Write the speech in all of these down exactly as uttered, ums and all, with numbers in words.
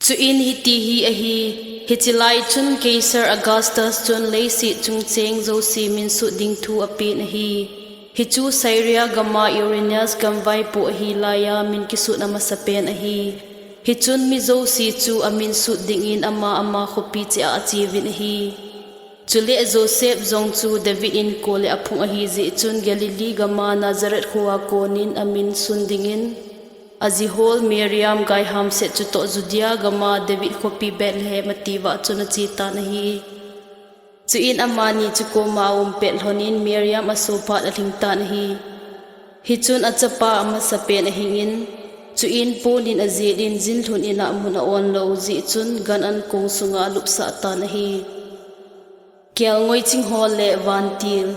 Chuin hiti hi ahi, hiche lai chun Caesar Augustus chun leiset chung cheng jouse min sut ding thu apen ahi. Hichu Syria gama Irenaeus gamvaipo ahi laiya min kisut amasapen ahi. Hichun mi jouse chu amin sut dingin ama ama khopi cheh a acheuvin ahi. Chule Joseph jong chu David inko le aphung ahi jeh chun Galilee gama Nazareth khoa konin amin sun dingin, ajihol Mariam gaihamset chutoh Judea gama David khopi Bethlehem atiuva chun achetan ahi. Chuin amani chu koma aumpet lhonin Mariam asoh phat alhingtan ahi. Hichun achapa amasapen ahingin, chuin ponin ajelin jinlhun in'a mun a-onlou jeh chun gan an kong sunga alupsah tan ahi. Kelngoi chingho le vantil.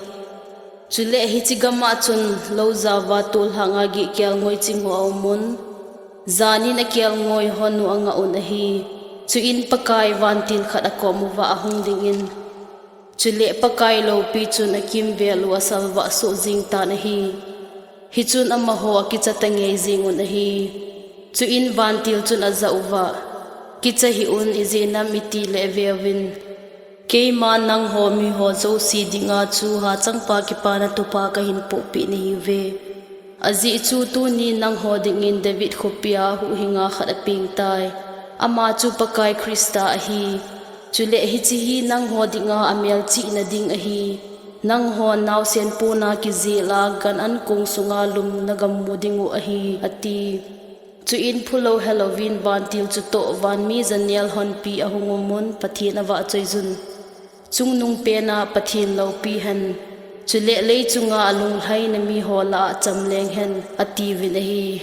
Chule hiche gama chun lou jaova tolhang a geh kelngoi chingho aumun, janin akelngoi hon u angah un ahi. Chuin Pakai vantil khat akom uva ahung dingin, chule Pakai loupi chun akimvel u asalvah soh jengtan ahi. Hichun amaho akichatah ngei jengun ahi. Chuin vantil chun ajah uva, Kicha hih un, ijeh inem itile veuvin, keiman nangho miho jouse dinga chu Hachangpa Kipana Thupha kahin pohpeh nahiuve. Ajeh chu tunin nangho dingin David khopia huhhinga khat apengtai. Ama chu Pakai Christa ahi. Chule hiche hi nangho dinga amelchihna ding ahi. Nanghon naosen pona kijela gan an kong sunga lum nagamu dingu ahi, ati. Chuin phulou helouvin vantil chutoh vanmi janel honpi ahung umun Pathen avahchoiyun, Chungnungpena Pathen loupi hen, chule leichunga alunglhaina miho lah a chamleng hen, atiuvin ahi.